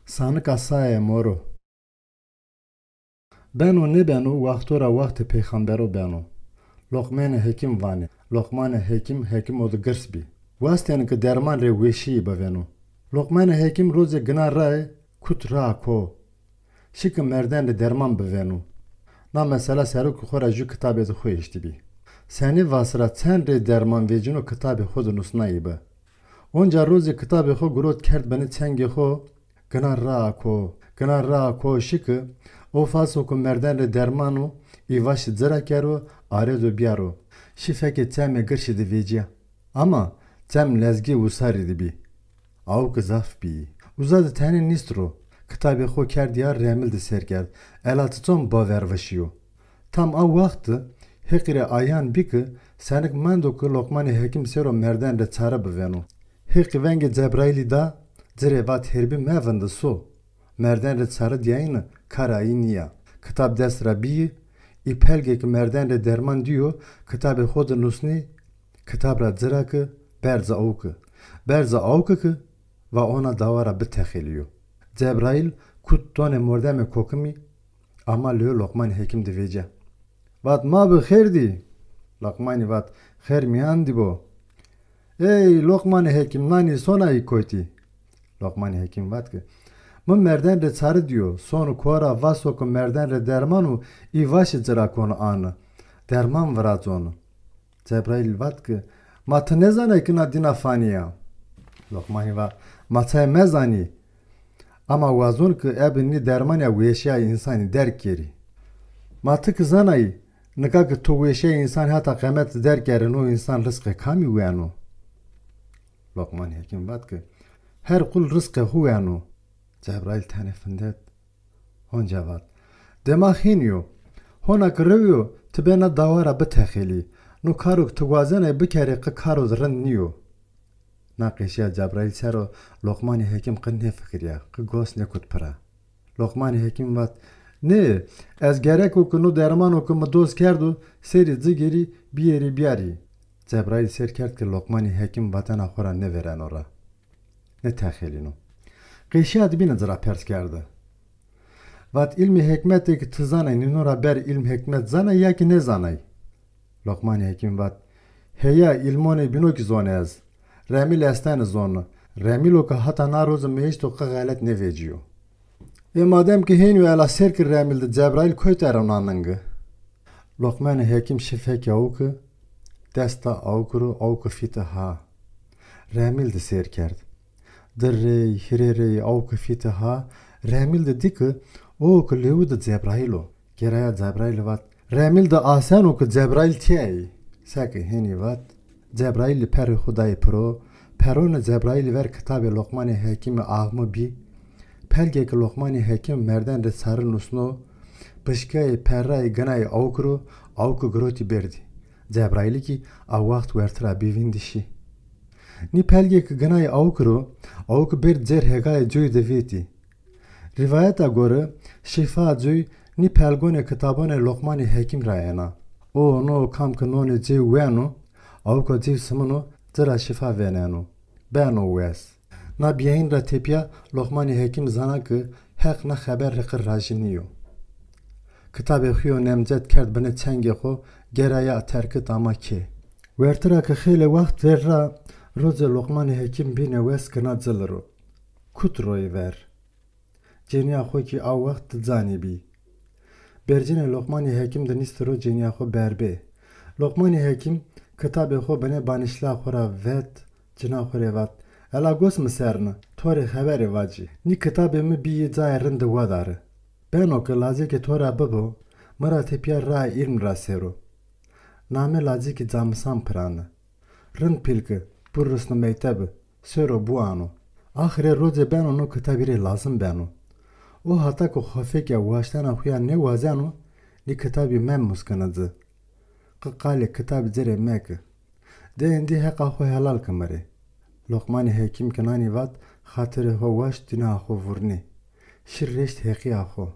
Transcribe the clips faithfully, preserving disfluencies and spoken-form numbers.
Sanika saye moro. Beno nêbeno, waxto ra waxtê peyxambero beno. Loqmanê Hekîm vanê. Loqmanê Hekîm, Hekîmo de girs bî. Wastêne ke derman rê weşîyî bivêno. Loqmanê Hekîm rozê gina rae, kut raa ko. Şi ke merden rê derman bivêno. Na mesela sero ke xo ra jû kitabê de xo eştîbî. Senî vas ra çend rê derman vecîno kitabê xo de nusnayî bi. Onca rozê kitabê xo girot kerd binê çengê xo, gina raa ko, gina raa ko şi ke, o vaso ke merden rê derman o, î vaşî ci ra kero, arêdo bîyaro. Şi fekê çemê girşî de vecîya. Ama çem lezgê wisarî de bî. Awke zaf bîyî. Uza de tenê nîst ro. Kitabê xo kerd ya remil de sêr kerd. Ela çiçon baver vişîyo. Tam a waxt de Heqî rê ayan bî ke senik mendo ke Loqmanê Hekîm sero merden rê çare bivêno. Heqî vengê Cebraîlî da, ci rê vat hêrbî mevinde so. Merden rê çare dîyayîne kara yî nîya. Kitab dest ra bîyî, î pelgê ke merden rê derman dîyo, kitabê xo de nusnî, kitab ra ci ra ke, berze awke. Berze awke ke, va ona dawa ra bitexelîyo. Cebraîl kut tonê mordemê kokimî, ama lêwê Loqmanê Hekîm de vecîya. Vat, ma bi xêr dî. Loqmanî vat, xêr mîyan dî bo. Ey Loqmanê Hekîm, nanî sonayî kotî? Loqmanê Hekîm vat ke, mi merden rê çare dîyo, sono ko ra vaso ke merden rê derman o, î vaşî ci ra kono ane. Derman virazono. Cebraîl vat ke, ma ti nêzanay ke na dîna fanî ya? Loqmanî va, ma çay mezanî. Ama wazon ke ebe nî dermanîya weşîya însanî derg kerî. Ma ti ki zanayî, nika ke to weşîya însanî heta qemet derg kerê, no însan rizqê kamî weno? Loqmanê Hekîm vat ke, her qul rizqê xo weno. Cebraîl tenê findet. Honca vat, dema hênî yo. Hona ke rew yo, ti bê na dawa ra bitexelî. No karo ke ti wazenay bikerê, qe karo de rind nîyo. Na qeşîya Cebraîl ser o Loqmanê Hekîm qe nêfikirîya, qe gos nêkut pira. Loqmanê Hekîm vat, nê, ez gereko ke no dermano ke mi doz kerdo, serî ci gêrî, bîyerî bîyarî. Cebraîl sêr kerd ke Loqmanê Hekîm vatena xo ra nêvêreno ra. Nêtexelîno. Qeşîya de bîne ci ra pers kerde. Vat, îlmê hekmetê ke ti zanay, nîno ra ber îlm hekmet zanay ya kî nêzanay? Loqmanê Hekîm vat, heya, îlmonê bîno kî zonê ez. Remîl estene zone. Remîlo ke hata na roze mi eşto qe xelet nêvecîyo. Ê madem ke hênî yo, ela sêr ke remîl de Cebraîl kotî ero na ninge. Loqmanê Hekîm şi fekê awke, dest da awke ro, awke fîte ha. Remîl de sêr kerd. Di rey, hîrê rey awke fîte ha, remîl de dî ke o ke lêwu de Cebraîl o. Geraya Cebraîlî vat, remîl de aseno ke Cebraîl tîya yî. Seke hênî vat, Cebraîlî perrê xo dayî piro, perronê Cebraîlî ver kitabê Loqmanê Hekîmî axme bî. Pelgê ke Loqmanê Hekîm merden rê çare nusno, bişkayê perrayê ginayê awke ro, awke girotî berdî. Cebraîlî kî a waxt werte ra bî vîndî şî. Nî pelgê ke ginayê awke ro, awke berd cêr hêgayê coyî de vêtî. Rîvayeta gore, şîfa coy nî pelgonê kitabonê Loqmanê Hekîm ra êna. O no kam ke nonê cêw weno, awka cêw simino, ci ra şîfa vêneno. Beno wes. Na bîyayîn ra tepîya Loqmanê Hekîm zana ke Heq na xeber rê qe rajî nîyo. Kitabê xo yo nemzet kerd binê çengê xo, geraya terkit ama kê. Werte ra ke xeylê waxt ver ra, roze Loqmanê Hekîm bîne wes gina cili ro. Kut royî ver. Cenîya xo kî a waxt di canî bî. Bercînê Loqmanî Hekîm di nîsti ro cenîya xo berbê. Loqmanî Hekîm kitabê xo binê banişla xo ra vet, cina xo rê vat, ela gos mi ser ni, to rê xeberê vacî. Nî kitabê mi bîyî cayê rindi wedari. Beno ke lacekê to ra bibo, mi ra tepîya rae îlm ra sêro. Namê lacekî Camisan pirani. Rind pîl ki, bu risni meytebi, sêro bu ano. Axirê rocê beno no kitabî rê lazim beno. O hata ki xo fekîya waştena xo ya nêwazeno, nî kitabî memuskine ci. Qi qalê kitabî ci rê meki. De êndî heqa xo helal ki mi rê. Loqmanê Hekîm ki nanî vat, xatirê xo waşt dîna xo vurnî. Şi reşt heqîya xo.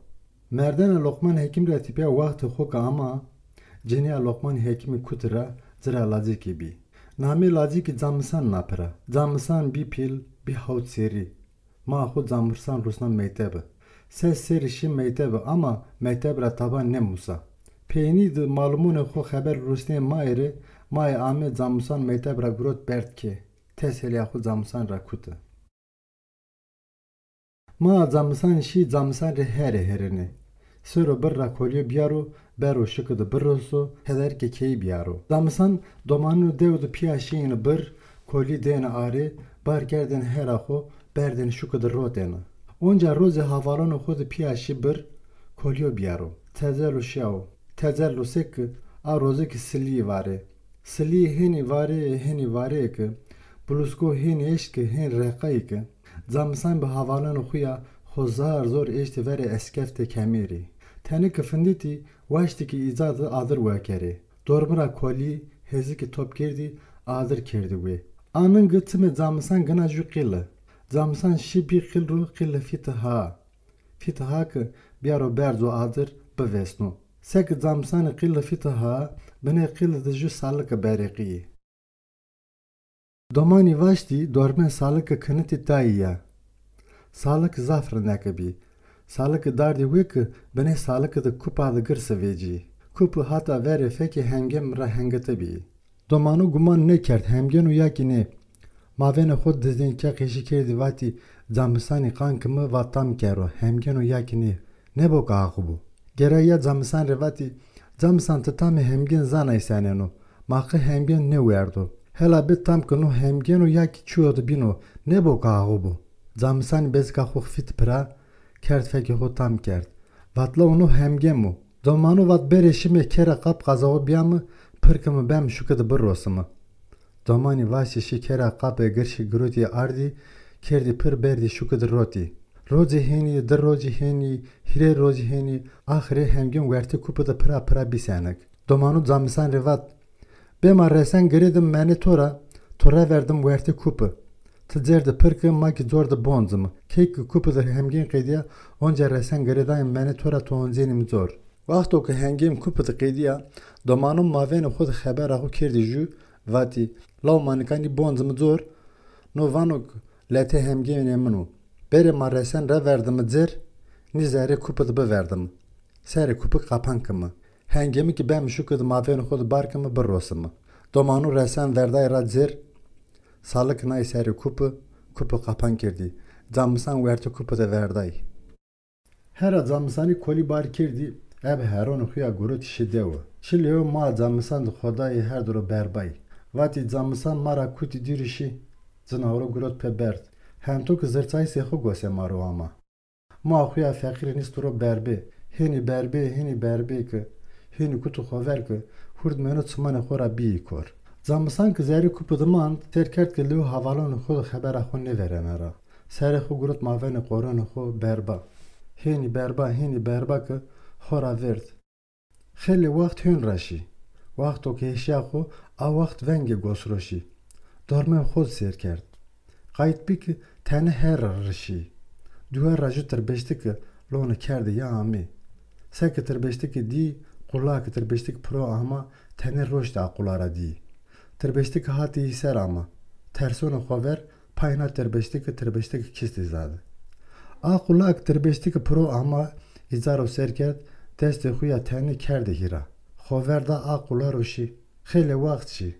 Merdena Loqman Hekîm ra tepîya waxtê xo ke ama, cenîya Loqman Hekîmî kuti ra, ci ra lacekî bî. Namê lacekî Camisan na pira. Camisan bî pîl, bî hawt serrî. Ma xo Camûsan rusna meytebi. Ses serî şî meytebi ama meyteb ra taban nêmusa. Peynî di malumonê xo xeber rusnê maye rê, maye ame Camûsan meyteb ra girot berd kê. Teseliya xo Camûsan ra kuti. Ma Camûsan şî Camûsan rê herê herênê. Sero birr ra kolîyo bîyaro, bero şuki di biroso, tederikê keyî bîyaro. Camûsan domanûnê dew di pîya şîyêne birr, kolî dêne arê, bar kerdêne hera xo, berdêne şuki di rotêne. Onca rozê havalonê xo di pîya şî birr, kolîyo bîyaro. Tecelo şîyawo. Tecelo se ki, a roze ki silîyî varê. Silîyî hênî varê, hênî varê ki, bulusko hênî eşt ki, hên reqayî ki, Camûsan bi havalonê xo ya xo zar zor eştî verê eskeftê kemêrî. Tenê ki finditî, waştî ki îca di adir wekerê. Dormi ra kolî, hêzikî top kerdî, adir kerdî wê. A ningi çimê Camûsan gina jû qîli. Camûsan şî bî qîl ro, qîli fîti ha. Fîti ha ki bîyaro berzo adir, bivêsno. Seki Camûsanî qîli fîti ha, binê qîli di jû saliki berêqîyî. Domanî vaştî dormê saliki kinitî dayî ya. Salik zaf rindeke bî. Saliki dardî wê ki binê saliki di kupa di girsi vecî. Kupi hata verê fekê hemgêmi ra hengiti bî. Domanu guman nêkerd hemgên o ya kî nê. Mavênê xo dizdên ke qeşî kerdî vatî, Camûsanî qan ki mi va tam kero, hemgên o ya kî nê. Nêbo ki axu bo. Geraya Camûsan rê vatî, Camûsan ti tamê hemgên zanay senên o. Ma qe hemgên nêwerdo. Hela bê tam ki no hemgên o ya kî çîyo di bîn o, nêbo ki axu bo. Camûsanî bezika xo fît pira, kerd fekê xo tam kerd. Vat lawo no hemgên o. Domanu vat berê şimê kera qap qazaxo bîyami, pirkimi bemi şuki di birosimi. Domanî vaştî şî kera qapê girşî girotî ardî, kerdî pir berdî şuki di rotî. Rocê hênî, di rocî hênî, hîrê rocî hênî, axirê hemgên wertê kupi di pira pira bî senik. Domanu Camûsan rê vat, bê ma resen girêdim menê to ra, to reverdim wertê kupi. Ti cêr di pir ki ma kî cor di boncimi. Key ki kupi di hemgên qedîya, onca resen girêdayim menê to ra to oncênî mi cor. Wexto ki hemgên kupi di qedîya, domanu mavênê xo di xebera xo kerdî jû, vatî, law ma nika nî boncimi cor, no vano ki letê hemgênê min o. Berê ma resen reverdimi cêr, nî zerê kupi di biverdimi. Serê kupi qapan kimi. Hengêmi ki bemi şuki di mavênê xo di bar kimi birosimi. Domanu resen verday ra cêr, salik nay serê kupi, kupi qapan kerdî. Camûsan wertê kupi di verday. Hera Camûsanî kolî bar kerdî, ebe heronê xo ya girotî şî dewi. Şî lêwe maa Camûsan di xo dayî her di ro berbay. Vatî Camûsan ma ra kutî dîrî şî, cinawiro girot pê berd. Hento ki zirçayîsê xo gosê ma ro ama. Maa xo ya feqîrî nîsti ro berbê. Hênî berbê, hênî berbê ki, hênî kutu xo ver ki, hurdmêno çimanê xo ra bîyî kor. Camûsan ki zerrî kupi di mand, sêr kerd ki lêw havalonê xo di xebera xo nêverêne ra. Serê xo girot mavênê qoronê xo berba. Hênî berba, hênî berba ki xo ra vêrd. Xeylê wext hên ra şî. Wexto ke hêşîya xo, a wext vengê gos ro şî. Dormê xo di sêr kerd. Qayît bî ki tenê her ra rişî. Duwer ra jû tirbeştiki lonê kerdî ya amê. Seke tirbeştiki dî, qula ke tirbeştiki piro ama, tenê roştî a qula ra dî. Tirbeştiki hatî î ser ama. Tersonê xo ver, payna tirbeştiki, tirbeştiki kistî îza di. A qula ke tirbeştiki piro ama, îza ro sêr kerd, destê xo ya tenê kerdî hîra. Xo ver da a qula ro şî. Xeylê wext şî.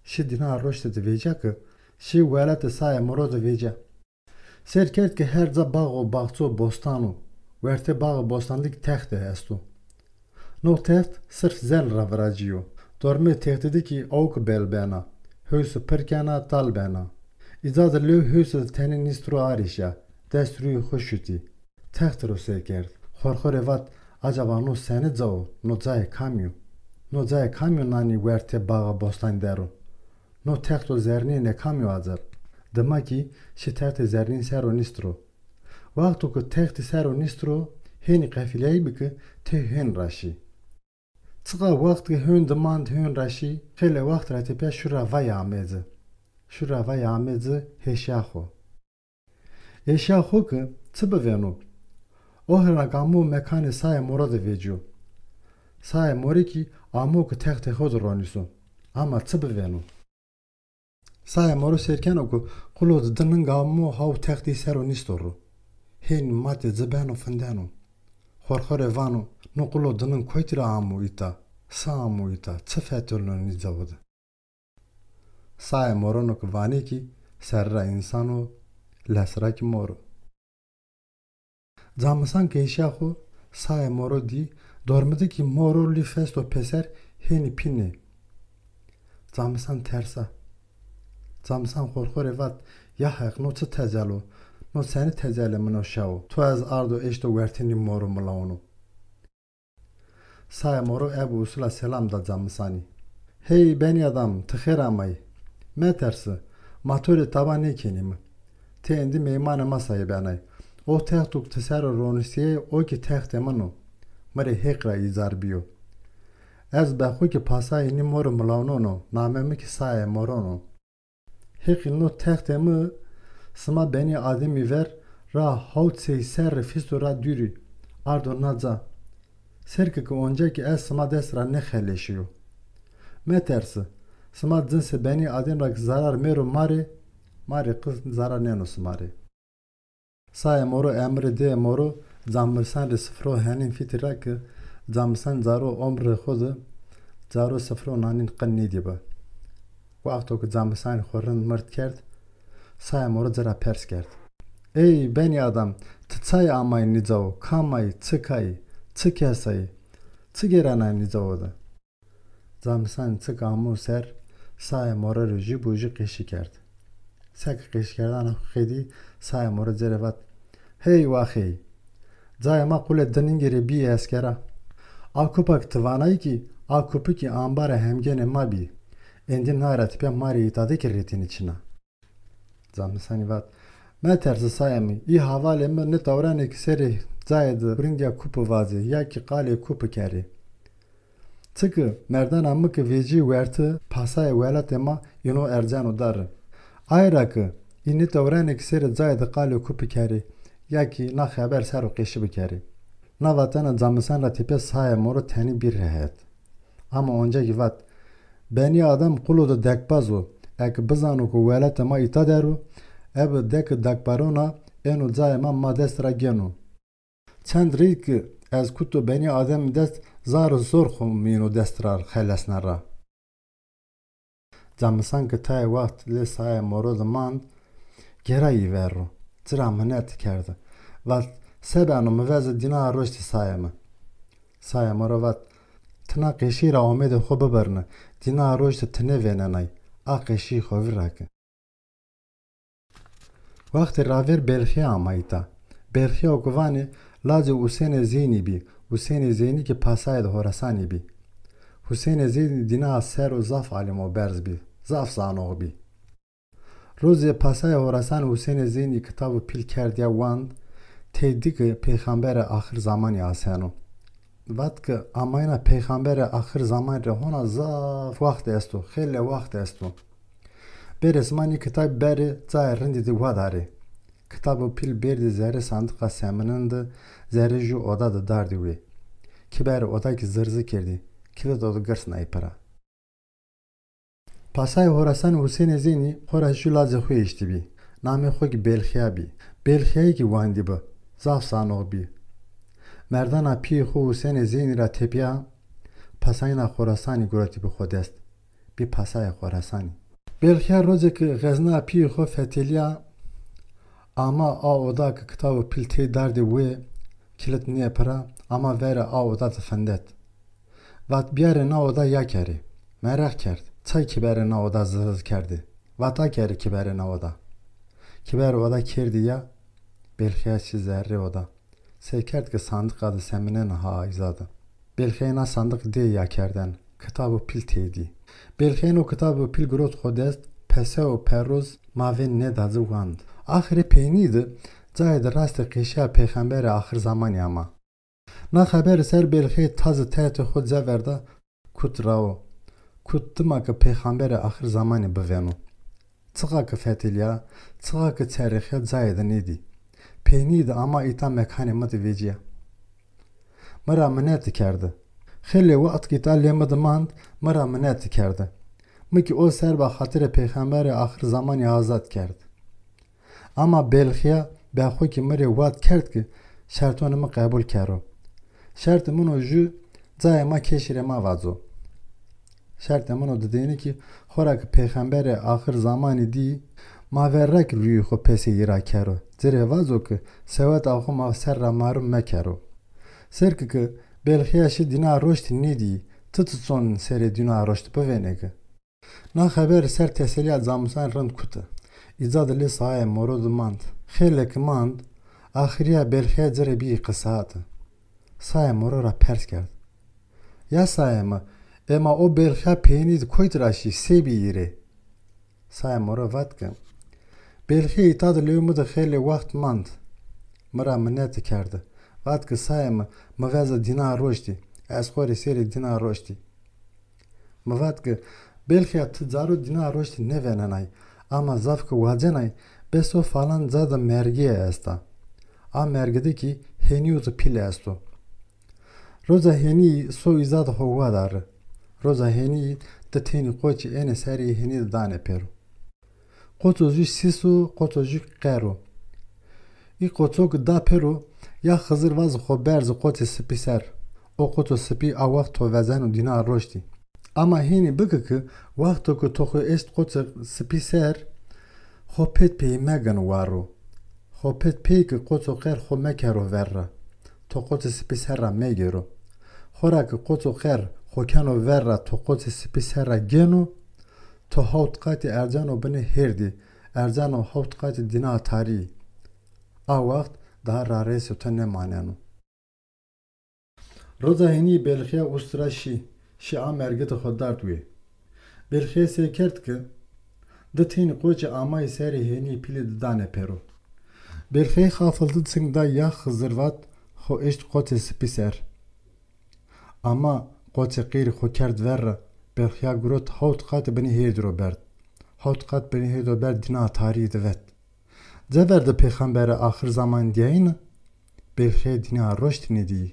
Şî dîna roştî di vêca ki, şî welatê Sayê Moro di vêca. Sêr kerd ki her ca bax û baxçe û bostan o. Wertê bax û bostan di kî textê esto. No text sirf zel ra viracîyo. Dormê textî di kî awki bel bena. Hewsi pir kena, tal bena. Îca di lêw hewsi di tenê nîst ro arîşa. Dest rûyê xo şutî. Textî ro sêr kerd. Xor xo rê vat, acaba no senê ca o? No cayê kamî yo? No cayê kamî yo nanî wertê bax û bostan der o? No texto zernînê kamî yo aceb? Dima kî şî textê zernîn ser o nîst ro. Wexto ke textî ser o nîst ro, hênî qefîlyayî bi ke tey hên ra şî. Çiqa wext ke hên di mand hên ra şî, xeylê wext ra tepîya şûra vay amê ci. Şûra vay amê ci hêşîya xo. Hêşîya xo ke çi bivêno? O hîna ke amo mekanê Sayê Moro de vecîyo. Sayê Morî kî amo ke textê xo de ronîso. Ama çi bivêno? Saê Moro sêr keno ku qulo di dining amo, haw textî ser o nîsto ro. Hênî matê ci beno, findeno. Xorxo rê vano, no qulo dining kotî ra amo îta? Sa amo îta? Çi fetelno nî cawo de? Saê Morono ki vanê kî serri ra însan o, lesi ra kî mor o. Camisan ke eşya xo, Saê Moro dî, dormi di kî moro lîf esto pêser, hênî pînê. Camisan tersa. Camisan xorxo rê vat, ya Heq, no çi tecel o? No senî tecelê min o şewo? To ez ardo eşto wertê nî moro milaono. Saê Moro ebe usula selam da Camisanî. Hey benî adam, ti xêr amay. Metersi, ma to rê taba nêkenîme. Ti êndî meymanê ma sayî benay. O texto ke ti ser o roniştîyay, o kî textê min o. Mi rê Heq ra îcar bîyo. Ez be xo kî pasayê nî moro milaonon o, namê mi kî Saê Moron o. Heqî no textê mi sima benî ademî ver ra hawt sey serrî fîsto ra dûrî, ardo na ca. Serkî ki onca kî ez sima dest ra nêxeleşîyo. Metersi, sima cinsê benî adem ra ki zarar mêro ma rê, ma rê qis zarar nêno sima rê. Saê Moro emrê dê Moro Camisan rê sifro henîn fîtî ra ki Camisan caro omrê xo de caro sifro nanîn qin nêdîbi. Wexto ki Camisanî xo rind mird kerd, Saê Moro ci ra pers kerd. Ey benî adam, ti çay amay nî cawo, kam ay, çik ay, çi kes ay, çi gêrenay nî cawo de? Camisanî çik amo ser, Saê Moro rê jû bo jû qeşî kerd. Seke qeşîkerdena xo qedî, Saê Moro ci rê vat, hey wax ey! Cayê ma qulê diningî rê bîyê eskera. A kupa ke ti vanay kî, a kupi kî ambarê hemgênê ma bî. Êndî nay ra tepîya ma rê îta de kî rêtînî çin a. Camisanî vat, metersi Saê mi, î havalê mi nê tewrenê kî serê cayê de hurindîya kupi vazê ya kî qalê kupi kerê. Çiki merdena mi ki vecî werti, pasayê welatê ma yino erceno dari. Ay ra ki, înî tewrenê ki serê cayê de qalê kupi kerê, ya ki na xeber ser o qeşî bikerê. Na vatena Camisan ra tepîya Saê Moro tenî bî rehet. Ama onca ki vat, benî adam qulo de dekbaz o, eke bizano ki welatê ma îta der o, ebe deki dekbarona êno cayê ma, ma dest ra gêno. Çend rî ki ez kuto benî ademî dest, zar û zor xo mi îno dest ra xelesna ra. Camisan ki tayê wext lê Saê Moro de mand, gêrayî ver ro, ci ra minet kerdi. Vat, se beno, mi veze dîna roştî Saê mi. Saê Moro vat, ti na qeşî ra omedê xo bibirni, dîna roştî ti nêvênenay, a qeşî xo vîr ra ki. Wextê ravêr Belxîya ama îta. Belxîya o ki vanê lacê Usênê Zeynî bî. Usênê Zeynî kî pasayê de Horasanî bî. Husênê Zeynî dîna ser o zaf alîm û berz bî. Zaf zanox bî. Rozê pasayê Horasanî Husênê Zeynî kitabû pîl kerd ya wand, tey dî ki peyxamberê axir zamanî aseno. Vat ki amayîna peyxamberê axir zamanî rê hona zaf wext esto, xeylê wext esto. Bêrê sima nî kitabî berê cayê rindî de wedarê. Kitabû pîl berdî zerrê sandiqa seminin de, zerrê jû oda de dardî wê. Kiberê oda kî zirzi kerdî, kilit o de girs nay pira. Pasayê Horasanî Husênê Zeynî xo ra jû lacê xo eştîbî. Namê xo kî Belxîya bî. Belxîyayî kî wandî bi. Zaf zanox bî. Merdana pîyê xo Husênê Zeynî ra tepîya pasayîna Xorasanî girotîbî xo dest. Bî pasayê Xorasanî. Belxîya rocê ke xezna pîyê xo fetelîya, ama a oda ke kitabû pîl tey dardê wê, kilit nîyê pira, ama verê a oda de findet. Vat, biyarê na oda ya kerê. Mereq kerd, çay kiberê na oda ziriz kerdê. Vat, a kerê kiberê na oda. Kiberê oda kerdî ya, Belxîya şî zerrê oda. Sey kerd ke sandiqa de seminena ha îza de. Belxîyayî na sandiq dê ya kerden, kitabû pîl tey dî. Belxîyayî no kitabû pîl girot xo dest, pese û perroz mavên nêda ci wand. Axirê peynî de cayê de rastê qeşîya peyxamberê axir zamanî ama. Na xebere ser Belxîyayî taze teytê xo ca verda, kut ra o. Kut dima ke peyxamberê axir zamanî bivêno. Çiqa ke fetelîya, çiqa ke çerexîya cayê de nêdî. Peynî de ama îta mekanê mi de vecîya. Mi ra minete kerde. Xeylê wext ke îta lê mi de mand, mi ra minete kerde. Mi ki o serba xatirê pêxemberê axir zamanî azad kerd. Ama Belxîya be xo ki mi rê wad kerd ki şertonê mi qebul kero. Şertê min o jû cayê ma keşî rê ma vaco. Şertê min o didêni ki xora ki pêxemberê axir zamanî dî, ma verra ki rûyê xo pesê yî ra kero. Ci rê vaco ki seweta xo ma ser ra marum mekero. Ser ki ki Belxîya şi dîna roştî nêdî, ti çi çon serê dîna roştî bivênê ki? Na xeber ser teselîya camisanî rind kuti. Îca di lê Saê Moro di mand. Xêlê ki mand, axirîya Belxîya ci rê bîyî qisati. Saê Moro ra pers kerd. Ya Saê mi, ema o Belxîya peynî di koyt ra şî, se bî yî rê? Saê Moro vat ki, Belxîya îta di lewê mi di xêlê wext mand. Mi ra mineti kerdi. Vat ki, Saê mi, mi veze dîna roştî. Ez xo rê serê dîna roştî. Mi vat ki, Belxîya ti caro dîna roştî nêvenenay, ama zaf ki wacenay, bes o falan ca de mergîye esta. A mergi de kî hênîyo di pîl esto. Roca hênîyî so îza di xo wadari. Roca hênîyî di tenî qoçî ênê serê hênî di danê pêro. Qoço jû sîs o, qoço jû qer o. Î qoço ki da pêro, ya Xizir vazi xo berzi qoçê sipî ser. O qoço sipî a wext to vezeno dîna roştî. Ama hênî biki ki wexto ki to xo eşt qoçê sipî ser, xo pêt peyî megino war ro. Xo pêt peyî ki qoço qer xo mekero ver ra. To qoçê sipî ser ra megêro. Xora ki qoço qer xo keno ver ra to qoçê sipî ser ra gêno, to hewt qatî erceno binê hêrdî, erceno hewt qatî dîna tarî. A wext daha rarêsê to nêmaneno. Roca hênî Belxîya ust ra şî, şî a mergi di xo dard wê. Belxîya sey kerd ki di tenî qoçî amayî serê hênî pîlî di danê pêro. Belxîya xafil di çing da ya Xizir vat xo eşt qoçê sipî ser. Ama qoçê qêrî xo kerd ver ra, Belxîya girot hewt qatî binê hêrdî ro berd. Hewt qat binê hêrdî ro berd dîna tarî di vet. Cever di pêxembere axir zaman dîyayîne, Belxîya dîna roştî nêdîyî.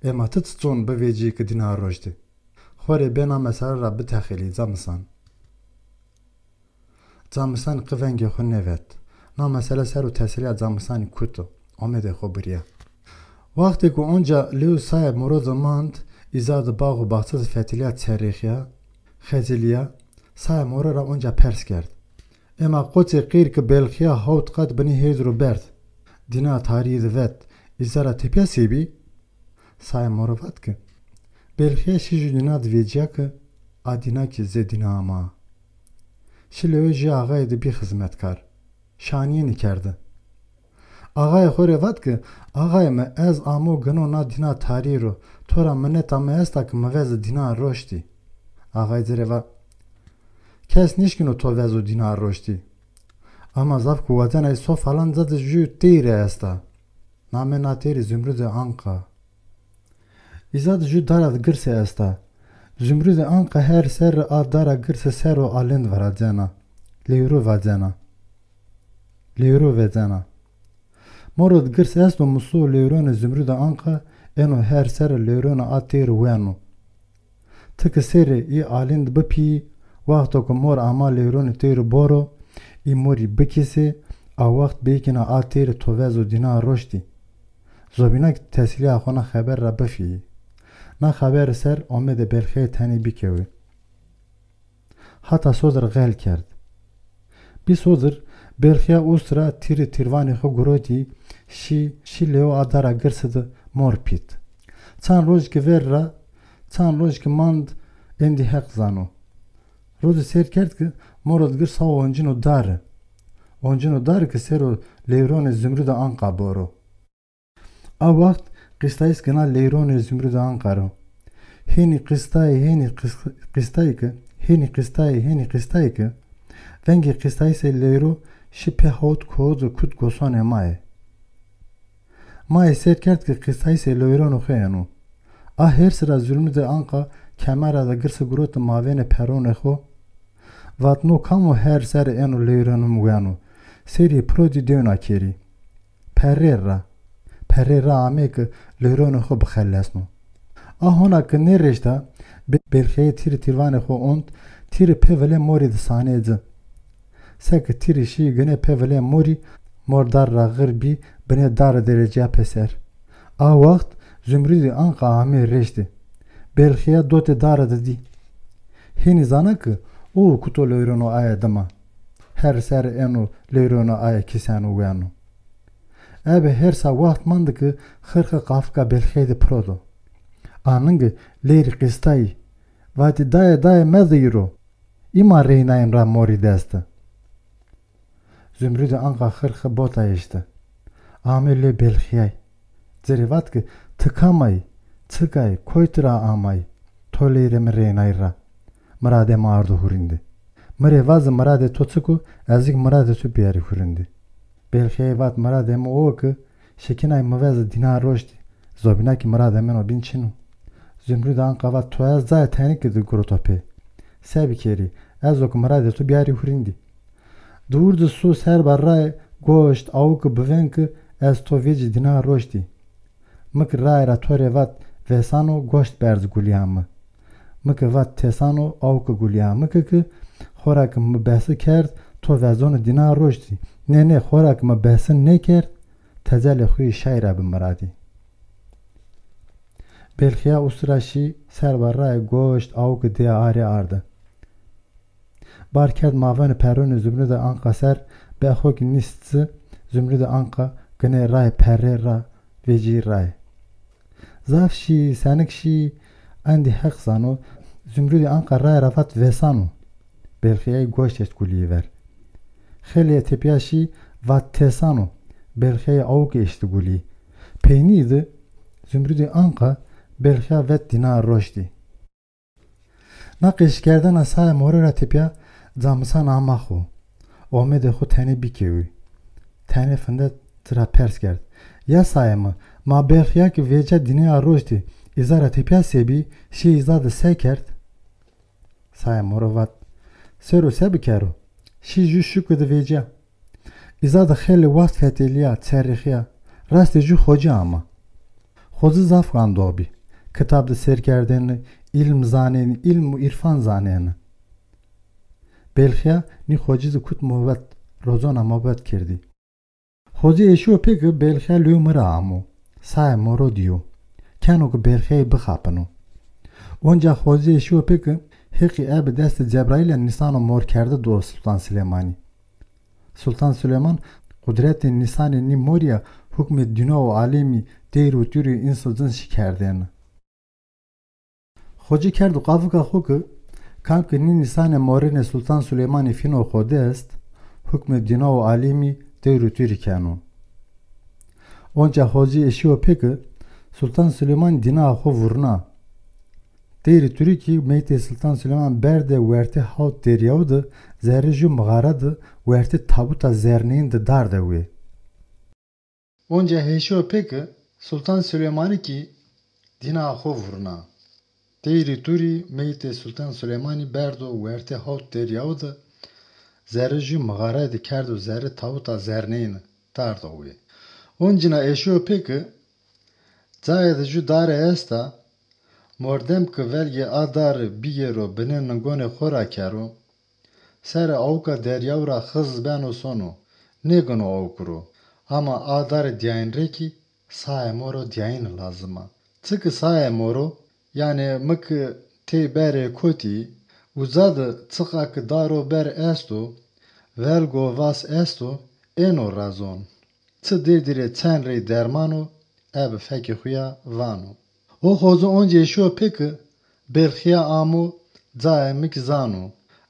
Ema ti çi çon bivecîyî ki dîna roştî? Xo rê bê na mesele ra bitexelî camisan. Camisanî qi vengê xo nêvet. Na mesele ser o teselîya camisanî kuto, omedê xo birîya. Wextê ku onca lewê Saê Moro di mand, îza di bax û baxçe di fetilîya, çerêxîya, xecilîya, Saê Moro ra onca pers kerd. Ema qoçê qîr ki Belxîya hewt qat binê hêrdî ro berd, dîna tarîyî di vet, îza ra tepîya se bî? Saê Moro vat ki, Belxîya şî jû dîna di vecîya ki a dîna kî zê dîna ma. Şî lewê jû axayî di bî xizmetkar. Şanîyênî kerdi. Axayê xo rê vat ki, Axayê mi, ez amo gino na dîna tarî ro, to ra mineta mi esta ki mi veze dîna roştî. Axayî ci rê va, Kes nêşkîno to vezo dîna roştî. Ama zaf ki wacenay so falan ca di jû teyre esta. Namê na teyri Zumrudê Anqa. Îza di jû dara di girse esta. Zumrudê Anqa her serre a dara girse ser o alind viracena. Lewro vacena. Lewro vecena. Moro di girs esto musu lewronê Zumrudê Anqa êno her serre lewronê a teyri weno. Ti ki serê î alind bipîyî, wexto ki mor ama lewronê teyri boro, î morî bikîsê, a wext bêkîna a teyri to vezo dîna roştî. Zobîna ki tesilîya xo na xeber ra bifîyî. Na xeberi ser omedê Belxîyayî tenê bîkewê. Hata sodir xel kerd. Bî sodir, Belxîya ust ra tîrî tîrvanê xo girotî, şî, şî lewo a dara girsi di mor pît. Çand roj ki ver ra, çand roj ki mand, endî Heq zano. Rozi sêr kerd ki moro di girs ha oncîno dari. Oncîno dari ki ser o lewronê Zumrudê Anqa boro. A wext qîstayîs gina leyronê Zumrudê Anqa ro. Hênî qîstayî, hênî qîs-, qîstayî ki, hênî qîstayî, hênî qîstayî ki, vengê qîstayîsê leyro şi pê hawt kozo kut gosonê maye. Maye sêr kerd ki qîstayîsê leyronê xo êno. A hêrsî ra Zumrudê Anqa kemera de girsi giroti mavênê peronê xo. Vat, no kam o her serre êno leyronê mi weno? Serî piro dî dewna kerî. Perrê ra, perrê ra amê ki leyronê xo bixelesno. A hona ki nêreşta, Be-, Belxîyayî tîrî tîrvanê xo ont, tîrî pê vilê morî di sanê ci. Seke tîrî şî ginê pê vilê morî, mor dar ra xir bî, binê dare de recîya pêser. A waxt Zumrudî Anqa amê rêştî. Belxîya dotê dare de dî. Hênî zana ki o kuto lewreno aye dima. Her ser êno lewreno aye kîseno weno. Ebe hêrsa waxt mandi ki xirxi qafika Belxîyayî de piro do. Aningi lêrî qîstayî. Vatî, "Daye, daye, mediyîro. Îma reynayîn ra morî desti." Zumrudî Anqa xirxi bota eşti. Amê lê Belxîyayî. Ci rê vat ki, "Ti kam ayî? Çik ayî? Koytî ra amayî? To lêrê mi reynayî ra. Miradê mi ardo hurîndî. Mi rê vaze miradê to çik o, ez kî miradê to biyarî hurîndî." Belxîyayî vat, "Miradê mi o ki şikînay mi veze dîna roştî. Zobîna kî miradê min o bîn çin o." Zumrudî Anqa vat, "To ez cayê tenî kî di guro to pê. Se bikerî, ez o ki miradê to biyarî hurîndî. Di ûr di su ser ba raye goşt, awiki bivên ki ez to vecî dîna roştî. Mi ki raye ra to rê vat vêsano, goşt berz gulîya mi. Mi ki vat têsano, awiki gulîya mi ki ki xora ki mi besi kerd, to vezonî dîna roştî. Nê, nê, xora ki mi besi nêkerd, tecelê xo yî şay ra bi miradî." Belxîya usra şî, ser ba raye goşt, awiki dê arê ardi. Bar kerd mavênê perronê Zumrudê Anqa ser, be xo kî nîst ci, Zumrudê Anqa ginê raye perrê ra, vecîyî raye. Zaf şî, senik şî, endî Heq zano, Zumrudê Anqa raye ra vat vêsano. Belxîyayî goşt eşt gulîyî ver. Xeylê tepîya şî, vat têsano. Belxîyayî awik eşti gulîyî. Peynî di Zumrudê Anqa Belxîya vet dîna roştî. Na qeşîkerdena Saê Morî ra tepîya camisan ama xo. Omedê xo tenê bîkewî. Tenê finde ci ra pers kerd. Ya Saê mi, ma Belxîya ki vêca dînê a roştî, îza ra tepîya se bî, şî îza di se kerd? Saê Moro vat, "Sero se bikero? Şî jû şuki di vêca. Îza di xeylê waxt fetelîya, çerrîxîya. Rastê jû xoci ama. Xoci zaf gandox bî. Kitab di sêr kerdêni, îlm zanêni, îlm û îrfan zanêni." Belxîya nî xoci di kut mobet, rozona mobet kerdî. Xoci eşîyo pê ki Belxîya lewê mi ra amo. Saê Moro dîyo. Keno ki Belxîyayî bixapino. Onca xoci eşîyo pê ki Heqî ebi destê Cebraîl a nîsano morkerde do Sultan Silêmanî. Sultan Silêman qudretê nîsanê nî morî ya hukmê dîna û alemî, deyr û tûrî, îns û cin şikerdêni. Xocî kerdo qafika xo ki, kam ki nî nîsanê morênê Sultan Suleymanî fîno xo dest, hukmê dîna û alemî, deyr û tûrî keno. Onca xocî eşîyo pê ki, Sultan Suleyman dîna xo vurna. Deyr û tûrî kî meytê Sultan Suleyman berde wertê hawt deryaw de, zerrê jû mixara de, wertê tabuta zerneyîn de darde wê. Onca heşîyo pê ki Sultan Suleymanî kî dîna xo vurna. Deyrî tûrî meytê Sultan Suleymanî berdo wertê hawt deryaw de, zerrê jû mixarayî de kerdo zerrê tawuta zerneyîne, dardo wê. Oncîna eşîyo pê ki cayê de jû dare esta, mordem ki velgê a dare bigêro binê ningonê xo ra kero, serê awka deryaw ra xiz beno sono, nêgino awk ro. Ama a dare dîyayîn rê kî Saê Moro dîyayîne lazim a. Çi ki Saê Moro, yanî mi ki tey berê kotî, uza de çiqa ki daro ber esto, velgo vas esto, êno ra zon. Çi derdî rê çend rey derman o, ebe fekê xo ya vano. O xoci oncê eşîyo pê ki Belxîya amo, cayê mi kî zano.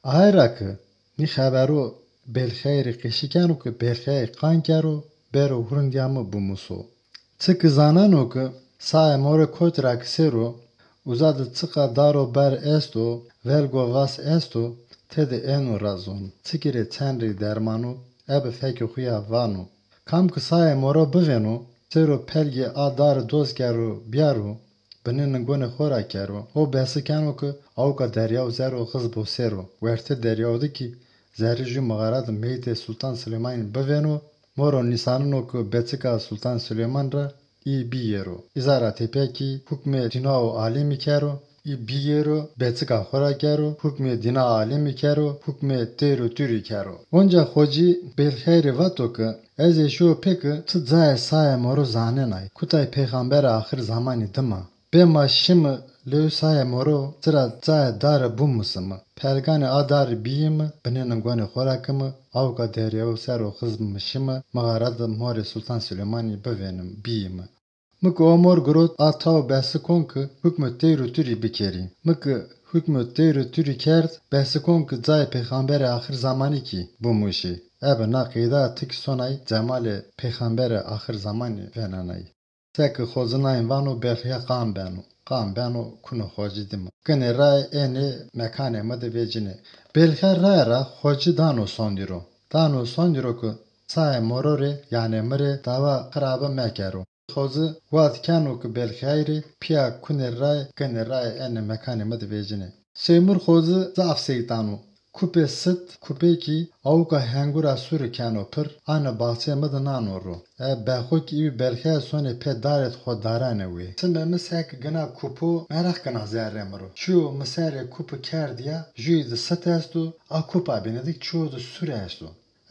Aye ra ki nî xebero Belxîyayî rê qeşî keno ki Belxîyayî qan kero, bero hurindîya mi bimuso. Çi ki zaneno ki Saê Moro kotî ra ki sêro, uza de çiqa daro ber esto, velgo vas esto, tede êno ra zon. Çi kî rê çend rey derman o, ebe fekê xo ya vano. Kam ki Saê Moro bivêno, sêro pelgê a dare doz kero, biyaro, binê ningonê xo ra kero. O besi keno ki awka deryaw zero xiz bo sêro. Wertê deryaw de kî zerrê jû mixara de meytê Sultan Silêmanî bivêno, moro nîsanino ki beçika Sultan Silêman ra î bîyêro. Îza ra tepîya kî hukmê dîna û alemî kero, Î bîyêro, beçika xo ra kero, hukmê dîna alemî kero, hukmê teyr û tûrî kero. Onca xocî Belxîyay rê vato ke, ez ê şiyo pê ke ti cayê sayê moro zanenay, kutay peyxamberê axir zamanî dima. Bê ma şimi lewê sayê moro, ci ra cayê dare bimusimi. Pelganê a dare bîyimi, binê ningonê xo ra kimi, awka deryayo ser o xizmi şimi, mixara de morê Sultan Silêmanî bivênimi, bîyimi. Mi ki o mor girot, a taw besi kon ki hukmê teyr û tûrî bikerî. Mi ki hukmê teyr û tûrî kerd, besi kon ki cayê peyxamberê axir zamanî kî bimuşî. Ebe na qeyda ti kî sonay cemalê peyxamberê axir zamanî venenay. Seke xocî nayn vano Belxîya qan beno. Qan beno kuno xocî dima. Ginê raye ênê mekanê mi de vecînê. Belxîya raye ra xocî dano sondî ro. Dano sondî ro ki sayê moro rê, yanê mi rê dawa xirabe mekero. Xocî wad keno ki Belxîyay rê pîya kunê raye, ginê raye ênê mekanê mi de vecînê. Seymur xocî zaf seytan o. Kupê sit, kupê kî awka hengura sûrî keno pir, anê baxçê mi de nano ro. E, bexo kî î Belxîya sonê pê darê de xo daranê wê. Çimê mi seke gina kupo meraq gina zerrê mi ro. Çiyo mi serê kupi kerd ya, jûyî de sit esto, a kupa bîne de çiyo de sûr esto.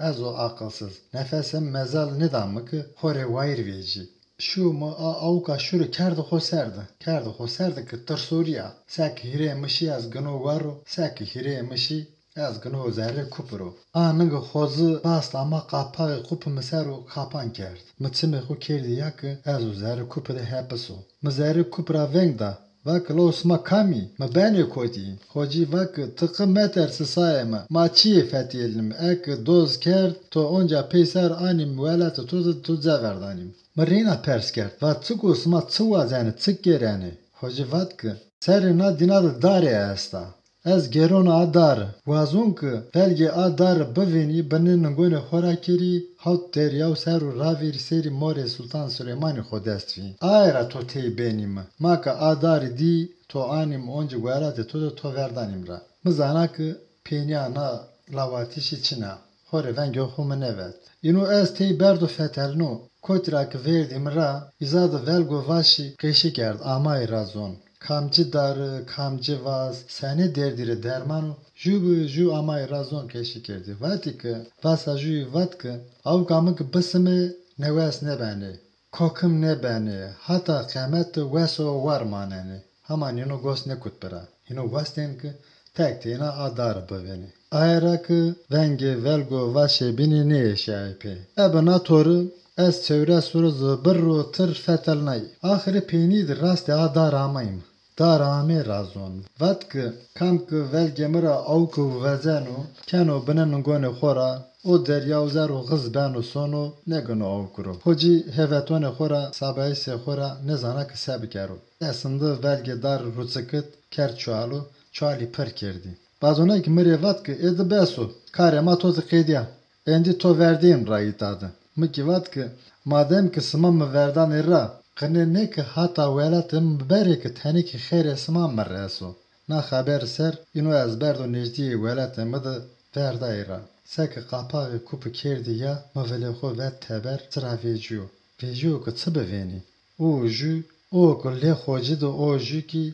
Ez o aqilsiz. Nefesê mi mezal nêda mi ki xo rê wayîr vecî. Şû mi a awka şûrî kerdi xo ser de. Kerdi xo ser de ki tirsorîya. Seke hîrê mi şî ez gino war o, seke hîrê mi şî ez gino zerrê kupi ro. A ningi xocî rast ama qapaxê kupi mi ser o kapan kerd. Mi çimê xo kerdî ya ki ez o zerrê kupi de hepis o. Mi zerrê kupi ra veng da. Va ki, "Lo sima kam î? Mi benê kotî?" Xocî va ki, "Ti qe metersi sayê mi. Ma çiyê fetêlîm. Eke doz kerd, to onca peyser anîm welatê to de to ca verdanîm." Mi reyna pers kerd. Va, "Çik o, sima çi wazenê, çik gêrenê?" Xocî vat ki, "Serê na dîna de darê esta. Ez gêrona a dare. Wazon ki velgê a dare bivênî, binê ningonê xo ra kerî, hawt deryaw ser o ravêrî sêrî morê Sultan Silêmanî xo dest vî. Aye ra to tey benîme. Ma ke a dare dî, to anîm oncî welatê to de to verdanîm ra." Mi zana ki peynîya na lawatîşî çin a. Xo rê vengê xo mi nêvet. Îno ez tey berdo fetelno. Kotî ra ki verdîme ra, îza de velgo vaşî qeşî kerd, amay ra zon. Kamci dare, kamci vas, senê derdî rê derman o, jû bi jû amay ra zon qeşî kerdî. Vatî ki, vasa jûyî vat ki, "Awka mi ki bisime, newes nêbenê, kokim nêbenê, hata qemet de wes o war manenê." Hama nîno gos nêkut pira. Hîno wastên ki tek teyna a dare bivênê. Aye ra ki vengê velgo vaşê bînî nêeşîyayî pê. Ebe na tori ez çewres roze birro tir fetelnayî. Axirê peynî de rastê a dare amayîme. Dare amê ra zon. Vat ki, kam ki velgê mi ra awki veceno, keno binê ningonê xo ra, o deryaw zer o xiz beno sono, nêgino awki ro. Xocî hevetonê xo ra, sabayîsê xo ra nêzana ki se bikero. Esindi velgê dare ruçikit, kerd çualo, çualî pir kerdî. Badonekî mi rê vat ki, "Êdî bes o, karê ma to de qedîya. Êndî to verdên ra îta de." Mi kî vat ki, "Madem ki sima mi verdanê ra, qinê nê ki hata welatê mi berê ki tenê ki xeyrê sima mi reso." Na xeber ser, îno ez berdo nêjdîyê welatê mi de verdayî ra. Seke qapaxê kupi kerdî ya, mi vilê xo vet teber, ci ra vecîyo. Vecîyo ki çi bivênî? O jû, o ki lê xocî de o jû kî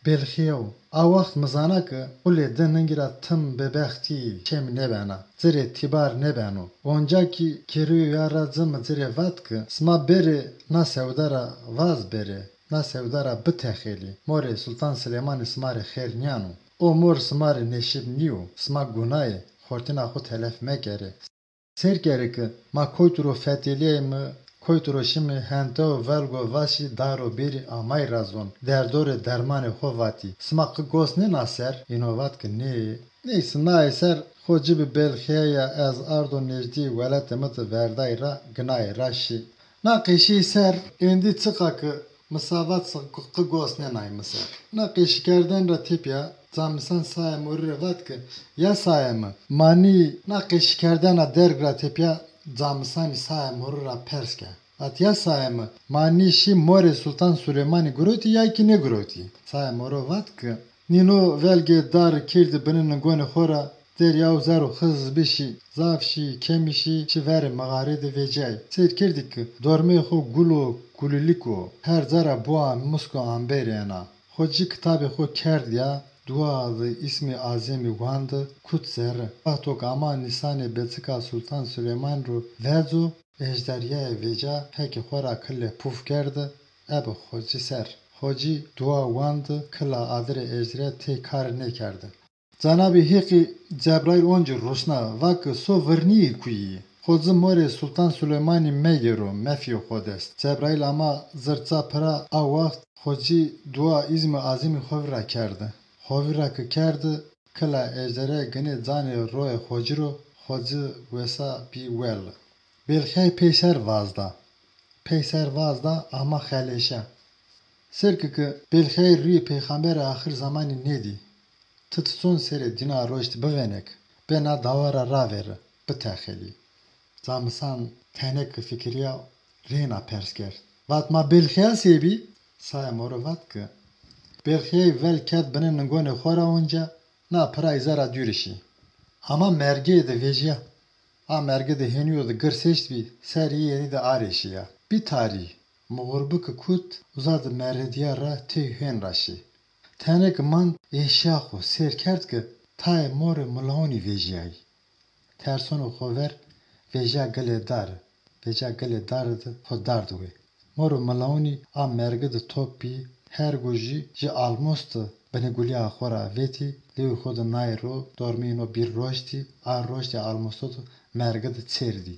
Belxîye o. A waxt mi zana ki qulê di ningî ra tim bêbextî çêm nêbena, ci rê tîbar nêbeno. Onca kî kêrîyo ya ra ci mi ci rê vat ki, "Sima bêrê na sewda ra vaz bêrê, na sewda ra bitexelî. Morê Sultan Silêmanî sima rê xêr nîyano. O mor sima rê nêşib nîyo, sima guna yê, xortîna xo telef mekerê." Sêr kerê ki ma koytî ro fetelîyayîme, koytî ro şîme, hentew velgo vaşî daro bêrî amay ra zon, derdo rê dermanê xo vatî. Sima qi gos nêna ser? Îno vat ki nê. Neyse, naye ser xo ci bi Belxîye ya ez ardo nêjdîyê welatê mi de verday ra, ginayê ra şî. Na qeşî ser êndî çiqa ki mi sa vat se qi gos nênay mi ser. Na qeşî kerden ra tepîya camisan sayê morî rê vat ki, "Ya sayê mi, ma nî." Na qeşî kerdena derg ra tepîya camisanî sayê morî ra pers kerd. Vat, "Ya sayê mi, ma nî şî morê Sultan Sulêmanî girotî ya kî nêgirotî?" Sayê moro vat ki, "Nîno velgê dar kerdî binê ningonê xo ra, deryaw zer û xiz bişî, zaf şî, kemî şî, şî verê mixarê de vecîyay. Sêr kerdî ki dormeyê xo gul o, gulilîk o, her ca ra buwa misk û amberî ena. Xocî kitabê xo kerd ya, dua di îsmê azemî wandi, kut zerre. Wexto ke ama nîsanê bêçika Sultan Suleyman ro veco, ejderîyayê vêca fekê xo ra kile puf kerdi, ebi xocî ser. Xocî dua wandi, kila adirê ejderîya tey kari nêkerdi. Cenabê Hêqî Cebraîl oncî rusna, va ki so virnîyî kuyî yî? Xocî morê Sultan Suleymanî megêro, mefîyo xo dest. Cebraîl ama zirça pira a waxt, xocî dua îzmî azimî xo vîr ra kerdi. Xo vîr ra ki kerdi, kila ejderîya ginê canê royê xocî ro, xocî wesa bî wel. Belxîyay peyser vazda. Peyser vazda ama xeleşa. Serki ki Belxîyay rîyê peyxamberê axir zamanî nêdî. Ti ti çon serê dîna roştî bivêne ki, bê na dawa ra ravêri, bitexelî. Camisan tenê ki fikirîya, reyna pers kerd. Vat, ma Belxîya sey bî? Saê moro vat ki, Belxîyay vel kerd binê ningonê xo ra onca, na pira îza ra dûrî şî. Ama mergeyê de vejîya. A merge de hênîyo de girs eştbî, serê yenî de arêşîya. Bî tarî, muxurbi ki kut, uza de meredîya ra tey hên ra şî. Tenê ki mand, eşîya xo sêr kerd ki tayê morê milawnî vejîyayî. Tersonê xo ver vejîya gilê dari. Vejîya gilê dari de xo dardi wê. Mor û milawnî a mergi de top bî, hergo jî ji almost de binê gulîya xo ra vetî, lewê xo de nayê ro, dormeyê no bî roştî, a roştê almosto de mergi de çêrdî.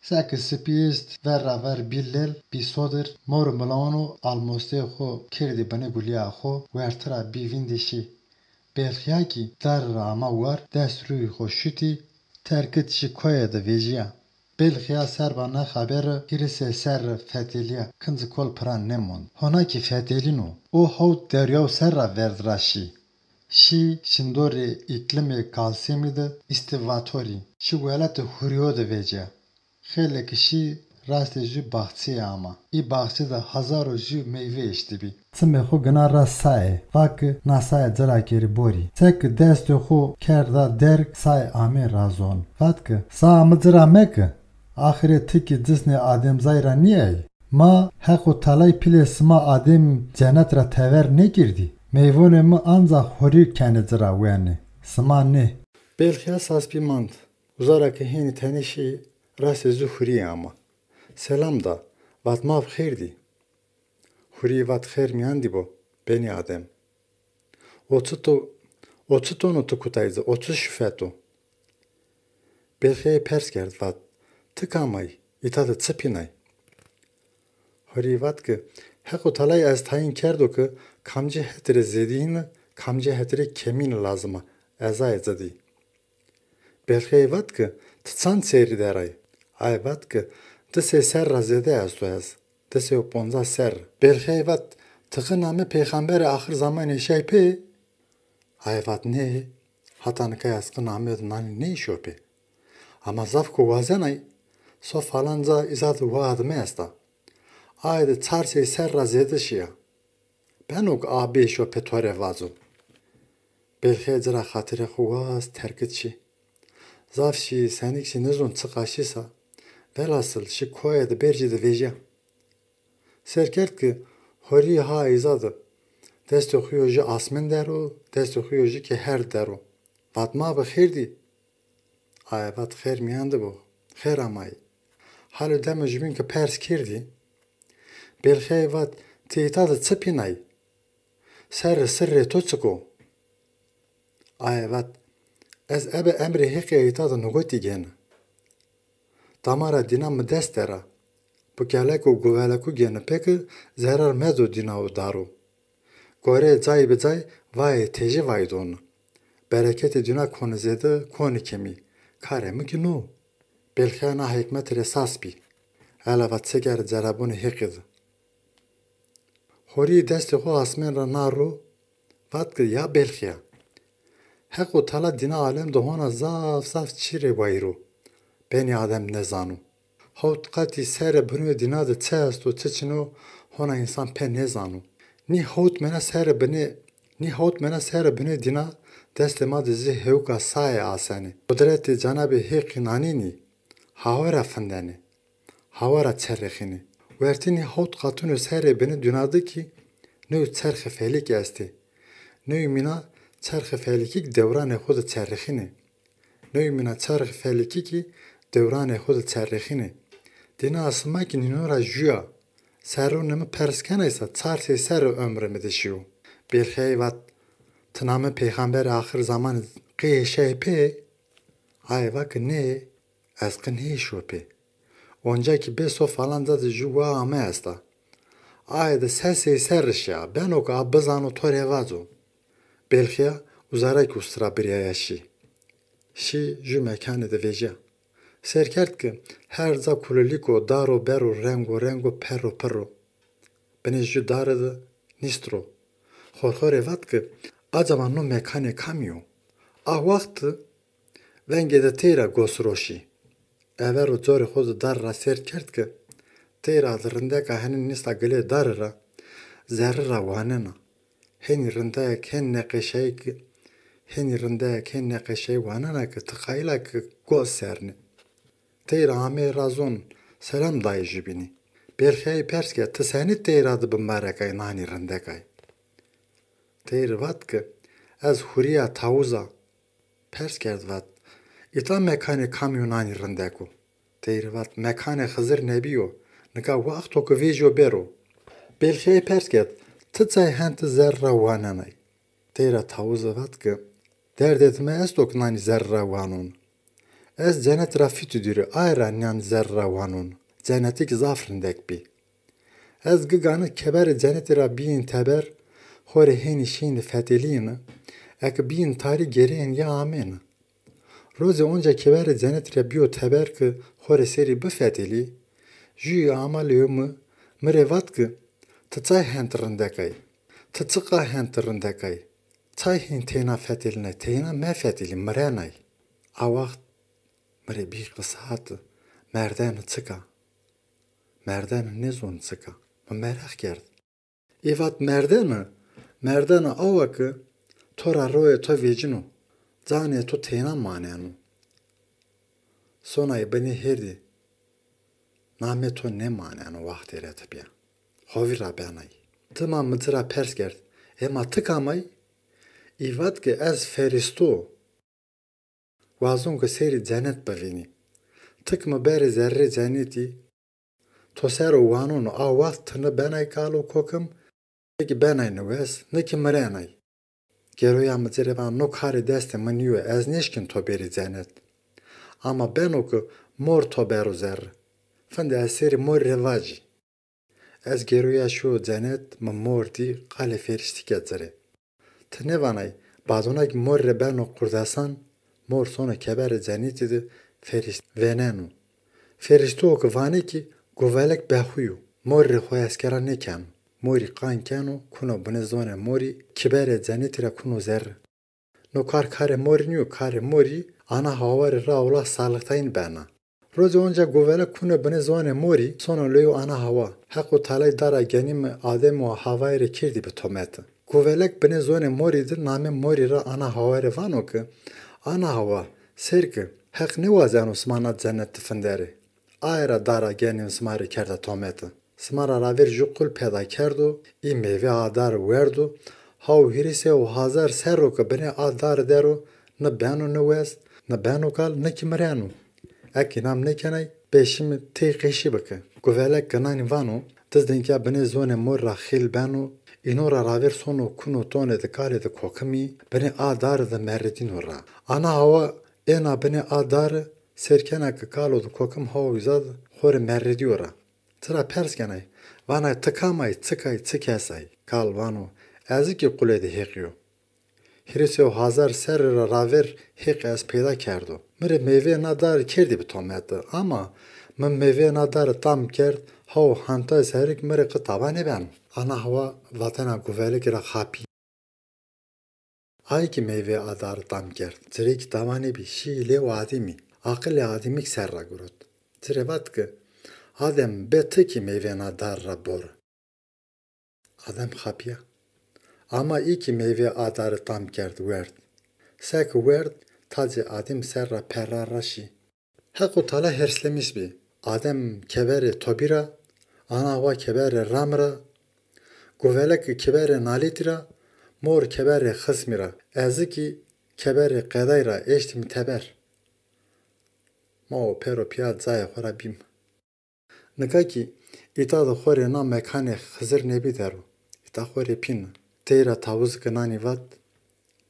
Seke sipî est, ver ra ver bî lel, bî sodir, mor û milawno almosteyê xo kerdî binê gulîya xo, werti ra bî vîndî şî. Belxîya kî dari ra ama war, dest rûyê xo şutî, terkit şî koye de vejîya. Belxîya serba na xeberi hîrisê serre fetelîya, kincî kol pira nêmond. Hona kî fetelîno, o hawt deryaw ser ra verd ra şî. Şî şindorê îklimê Kalsêmî de, îstîvatorî, şî welatê Hurîyo de vecîya. Xeylê ki şî, rastê jû baxçeyê ama. Î baxçe de hazaro jû meyve eştibî. Çimê xo gina ra saê, va ki na saê ci ra kerî borî. Seke destê xo kerda derg, saê amê ra zon. Vat ki, saê mi ci ra meki. Axirê ti kî cisnê ademzay ra nîyayî? Ma Heqo Telay pîlê sima ademî cenet ra tever nêkerdî? Meyvonê mi ancax hurî kenê ci ra wenê, sima nê. Belxîya sas bî mand. Uza ra ke hênî tenê şî, rastê zu hurîyê ama. Selam da, vat, ma bi xêr dî. Hurî vat, xêr mîyan dî bo, benî adem. O çi to, o çi tono ti kutay ci, o çi şifet o? Belxîyay pers kerd, vat, ti kam ay, îta de çi pînay? Hurî vat ki, Heqo Telay ez tayîn kerdo ki kamcî het rê zêdîyîne, kamcî het rê kemîne lazim a, ez aye ci dî. Belxîyay vat ki, ti çand serrî der ay? Aye vat ki, di sey serr ra zêde esto ez, di sey û poncas serr. Belxîyay vat, ti qe namê peyxamberê axir zamanî eşîyay pê? Aye vat, nê, hata nika ez qe namê de nanî nêeşîyo pê. Ama zaf ko wazenay, so falan ca îza de waad mi esta. Aye de çar sey serr ra zêde şîya. Beno ke a bêşo pê to rê vaco. Belxîya ci ra xatirê xo wast, terkit şî. Zaf şî, senik şî, nêzon çiqa şî sa. Velhasil şî koye de bercî de vejîya. Sêr kerd ki Hurî ha îza de. Destê xo yo jû asmên der o, destê xo yo jû kî herd der o. Vat, ma bi xêr dî. Aye vat, xêr mîyan de bo, xêr amayî. Halo deme jubîn ke pers kerdî, Belxîyay vat, ti îta de çi pînay? Serre sirrê to çik o? Aye vat, ez ebe emrê Heqî îta de nigotî gêne. Damara dîna mi dest der a. Bukelek û guvelekû gêne pê ke zerar medo dîna û daro. Goreyê cay bi cay vayê tejî vay don. Bereketê dîna koni zêde, koni kemî. Karê mi kî no. Belxîya na hîkmetî rê sas bî. Ela vat, se kerê cerebonê Heqî de. Hurî destê xo asmên ra na ro, vat ki, ya Belxîya, Heqo Tala dîna alem de hona zaf zaf çî rê wayîr o. Benî adem nêzano. Hewt qatî serê binê dîna de çi esto, çi çin o, hona însan pê nêzano. Nî hewt mena serê binê, nî hewt mena serê binê dîna destê ma de zî hewka saê asenê. Qudretê Cenabê Heqî nanînî, hawe ra findenê, hawe ra çerexînê. Wertê nî hewt qatunê serê binê dîna de kî New çerxê felîkî estê. Newî mîna çerxê felîkî kî dewranê xo de çerixînê. Newî mîna çerxê felîkî kî dewranê xo de çerixînê. Dîna sima kî nîno ra jûya. Serrûnê mi pers kenay sa çar sey serrî omrê mi de şîyo. Bêlxîyayî vat, ti namê peyxamberê axir zemanî qey hêşayî pê? Aye va ke nê, ez qe nêhêşîyo pê. Onca kî bê so falan ca de jû waa ame esta. Aye de se sey serrî şîya, beno ke a bizano to rê vaco. Bêlxîya uza ra kî ustira birîyaya şî. Şî jû mekanê de vejîya. Sêr kerd ke her ca kulilîk o, dar o, ber o, rengo rengo, perro pirro. Binê jû dare de nîst ro. Xorxo rê vat ke, acaba no mekanê kamî yo? A waxt de vengê de teyra gos ro şî. Evero corê xo de dare ra sêr kerd ke teyra de rindeka henî nîsta gilê dare ra, zerre ra wanena. Hênî rindeyek hên neqeşayî ke, hênî rindeyek hên neqeşayî wanena ke ti qayîl a ke gos sernê. Teyra ameyê ra zon, selam dayê jubînî. Bêlxîyayî pers kerd, ti senî teyra de bi merekay nanî rindekay? Teyri vat ke, ez hurîya tawuz a. Pers kerd vat, îta mekanê kamî yo nanî rindek o? Teyri vat, mekanê Xizir Nebî yo, nika waxt o ke vêjîyo bêro. Bêlxîyayî pers kerd, ti çay hente zerre ra wanenay? Teyra tawuze vat ke, derdê di mi esto ke nanî zerre ra wanon. Ez cenetî ra fîtî dûrî, aye ra nanî zerre ra wanon. Cenetî kî zaf rindek bî. Ez gigane keberê cenetî ra bîyîn teber, xo rê hênî şîyîne fetelîyîne, eke bîyîn tarî gereyên ya amêne. Rozê onca keberê cenetî ra bîyo teber ke xo rê serî bifetelî, jûyî ama lewê mi, mi rê vat ke, ti çay hente rindekay? Ti çiqa hente rindekay? Çay hên teyna fetelînay, teyna mefetelî, mirenay. A waxt mi rê bî qisate, merdene çik a? Merdene nêzon çik a. Mi mereq kerd. Ê vat merdene, merdene awa ke to ra royê to vecîno, canê to teyna maneno. Sonay binê hêrdî, namê to nêmaneno waxtê rê ti bîya. Xo vîr ra benay. Dima mi ci ra pers kerd, ema ti kam ay? Î vat ke ez ferîsto. Wazon ke serî cenet bivînî. Ti ke mi berê zerrê cenetî, to ser o wanono, a waxt ti ne benay kal û kokim, ne kî benay niwes, ne kî mirenay. Geroya mi ci rê va, no karê destê mi nîyo, ez nêşkîn to bêrî cenet. Ama beno ke mor to bero zerre. Finde ez serî morî rê vacî. Ez geroya şiyo cenet, mi mor dî, qalê ferîştî kerd ci rê. Ti nêvanay, badona kî morî rê beno qurdesan, mor sono keberê cenetî de ferîşt vêneno. Ferîşto ke vanê kî govelek bexûy o, morî rê xo eskeran nêkeno. Morî qan keno, kuno binê zonê morî, keberê cenetî ra kuno zerre. No kar karê morî nîyo, karê morî ana hawarê ra ola salixtayîn bena. Rocê onca govelek kuno binê zonê morî, sono lewê ana hawa. Heqo Talay dara genîme Adem û Hawayî rê kerdî bi tomete. Govelek binê zonê morî de namê morî ra ana hawa rê vano ke, ana hawa, sêr ke, Heq nêwazeno sima na cenet de finderê. Aye ra dara genîme sima rê kerda tomete. Sima ra ravêr jû qul peyda kerdo, î meyvê a dare werdo, haw hîrê sey û hazar serr o ke binê a dare der o, ne beno niwes, ne beno kal, ne kî mireno. Eke înam nêkenay, bê şîme tey qeşî bike. Guvelek ginanî vano, dizdên ke binê zonê mor ra xêl beno, îno ra ravêr sono kuno tonê de kalê de kokimî, binê a dare de merredîno ra. Ana hawa êna binê a dare, sêr kena ke kalo de kokim hawa uza de xo rê merredîyo ra. Ci ra pers kenay, vanay ti kam ay, çik ay, çi kes ay? Kal vano, ez kî qulêdê Heqî yo. Hîrê sey û hazar serrî ra ravêr Heq ez peyda kerdo. Mi rê meyvê na dare kerdî bi tomete, ama mi meyvê na dare tam kerd, haw hanta serrî kî mi rê qe tawa nêbeno. Ana hawa vatena guvelekî ra xapî. Ay kî meyvê a dare tam kerd, ci rê kî tawa nêbî, şî lewê ademî, aqilê ademî kî ser ra girot. Ci rê vat ke, Adem, bê ti kî meyvê na dare ra bore. Adem xapîya. Ama î kî meyvê a dare tam kerd, werd. Seke werd, tacê Adem ser ra perra ra şî. Heqo Tala hêrslemîş bî. Adem keberê tobî ra, ana hawa keberê rami ra, Govele ki keberê nalîtî ra, mor keberê xismî ra, ez kî keberê qeday ra eştîme teber. Ma û pêro pîya cayê xo ra bîme. Nika kî îta de xo rê na mekanê Xizir Nebî der o. Îta xo rê pîne. Tey ra tawuzike nanî vat,